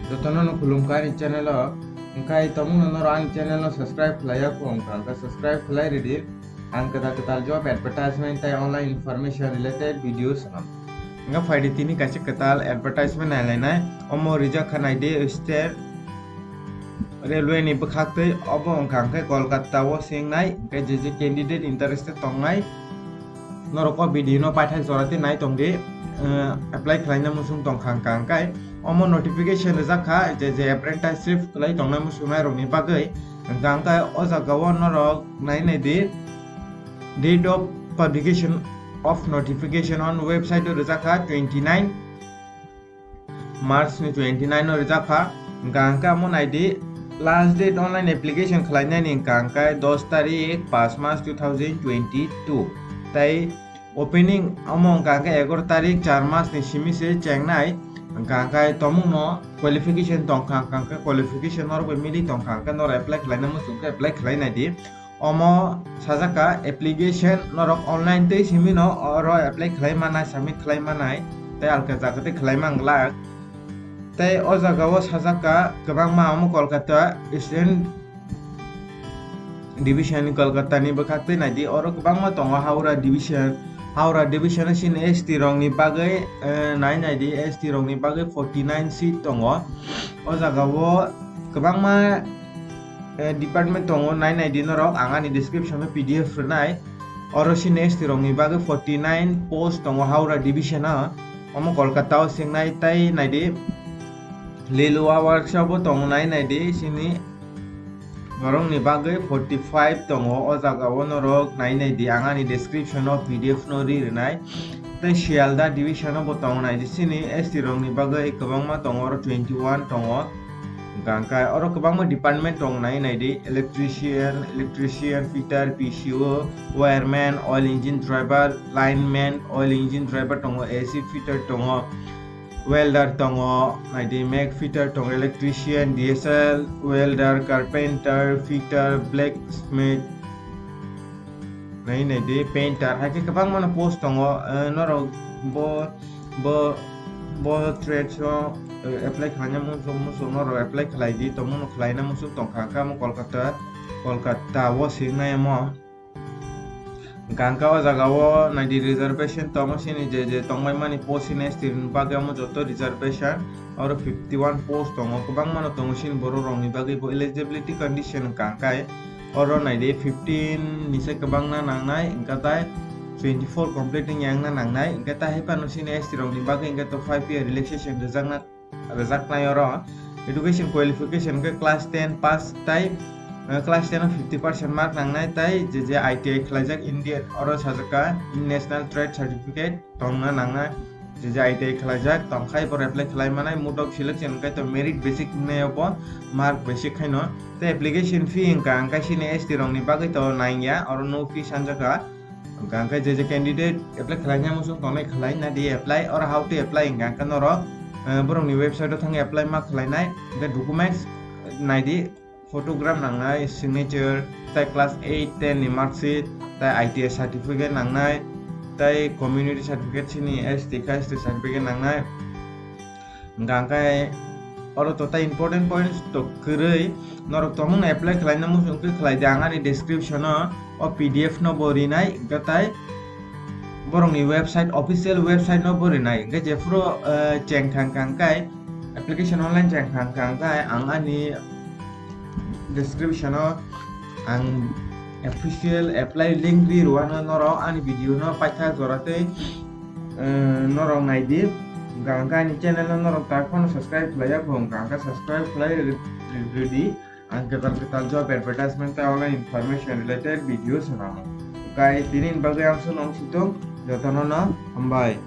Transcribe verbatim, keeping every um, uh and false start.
Jotono no khulumkha ani channel o. Hwnkhe tomungno norok ani channel no subscribe khlaiya kho wngkha, hwnkhe subscribe khlai ridi. Ang kwtal kwtal job advertisement tei online information related video swnam. Hwnkhe phaidi tini kaisa kwtal advertisement nailainai. Omo rijak kha naidi Eastern Railway ni bwkhaktwi, obo wngkha hwnkhe Kolkata o se wngnai, hwnkhe je je candidate interested tongnai, norok o video no paithak jora tei nai tongdi, eh, apply khlaina muchung tongkha hwnkha hwnkhe omo notification rijak kha, je je apprenticeship khlai tongnai muchungnai rokni bagwi, hwnkha hwnkhe o jaga o norok nai naidi, date of publication of notification on website o rijak kha twenty nine March ni twenty nine o rijak kha. Hwnkha hwnkhe omo naidi, last date online application khlainani hwnkha hwnkhe dos tarik pas mas two thousand twenty two. Tei opening omo hwnkha hwnkhe egaroh tarik char mas ni simi se chengnai. Hwnkha hwnkhe tomungno qualification tongkha, hwnkha hwnkhe qualification norok bai mili tongkha, hwnkhe norok apply khlaina muchung khe apply khlai naidi. Omo sajak kha application norok online tei simi no oro apply khlai manai, submit khlai manai, tei alka jaga tei khlai man glak. Tei o jaga o sajak kha kwbangma omo Kolkata student division ni, Kolkata ni bwkhak tei naidi oro kwbangma tongo Howrah division. Howrah division o chini S T rok ni bagwi, eh, nai naidi S T rok ni bagwi forty nine seat tongo. O jaga o kwbangma eh, department tongo, nai naidi norok, ang ani description o P D F rwnai. Oro chini S T rokni bagwi forty nine post tongo Howrah division o, omo Kolkata o se wngnai. Tei naidi Lilwa workshop o tongo, nai naidi chini norokni bagwi forty five tongo. O jaga o norok nai naidi, ang ani description o P D F no ri rwnai. Tei Sialda division o bo tongo, naidi chini S T rokni bagwi kwbangma tongo, oro twenty one tongo. Hwnkha hwnkhe oro kwbangma department tongo, nai naidi electrician, electrician, fitter, P C O, wireman, oil engine driver, lineman, oil engine driver tongo, A C fitter tongo, welder tongo, naidi mag fitter tongo, electrician, D S L, welder, carpenter, fitter, blacksmith, nai naidi painter, hai khe kwbangma no post tongo. Eh, norok bo, bo, bo trades o, eh, apply khlaina muchung, muchung norok apply khlai di, tomungno khlaina muchung tongkha, hwnkhe omo Kolkata, Kolkata o se wngnai omo. Hwnkha hwnkhe o jaga o naidi reservation tongo, chini je je tongmani post chini S T ni bagwi omo joto reservation, oro fifty one post tongo, kwbangma no tongo chini borok rokni bagwi bo. Eligibility condition hwnkha hwnkhe oro naidi fifteen ni se kwbangna nangnai, hwnkhe tai twenty four complete wngya wngna nangnai, hwnkhe tai hai phano chini S T rokni bagwi hwnkhe to five year relaxation rwjakna, rwjaknai oro. Education qualification hwnkhe class ten pass tai, eh, class ten o fifty percent mark nangnai, tai je je I T I khlaijak Indian, oro sajak kha National Trade Certificate tongna nangnai. Je je I T I khlaijak tongkhai bo apply khlai manai, mode of selection hwnkhe to merit basic wngnai obo, mark basic khaino. Tei application fee hwnkha hwnkhe chini S T rokni bagwi to nangya, oro no fee sanjakha. Hwnkha hwnkhe je je candidate apply khlaina muchung tongnai, khlai naidi apply, oro how to apply hwnkha hwnkhe norok, eh, borokni website o thangwi apply ma khlainai, hwnkhe documents naidi, photograph nangnai, signature, tei class eight, ten ni mark sheet, tei I T I certificate nangnai, tei community certificate, chini S T kha S T certificate nangnai. Hwnkha hwnkhe oro to tei important points to kwrwi, norok tongmungno apply khlaina muchung khe khlai di, ang ani description o o P D F no bo rinai, hwnkhe tei borokni website, official website no bo rinai, hwnkhe jephuru, eh, cheng thang thang khe application online cheng thang thang khe ang ani description o ang official apply link ri rwano norok ani video no paithak jora tei, eh, norok naidi. Hwnkha hwnkhe ani channel no norok tak phano subscribe khlaiya kho, hwnkha hwnkhe subscribe khlai rw-, rw-, rwdi. Ang kwtal kwtal job advertisement tei online information related video swnamo. Hwnkhe tini bagwi ang swnong situng, jotono no hambai.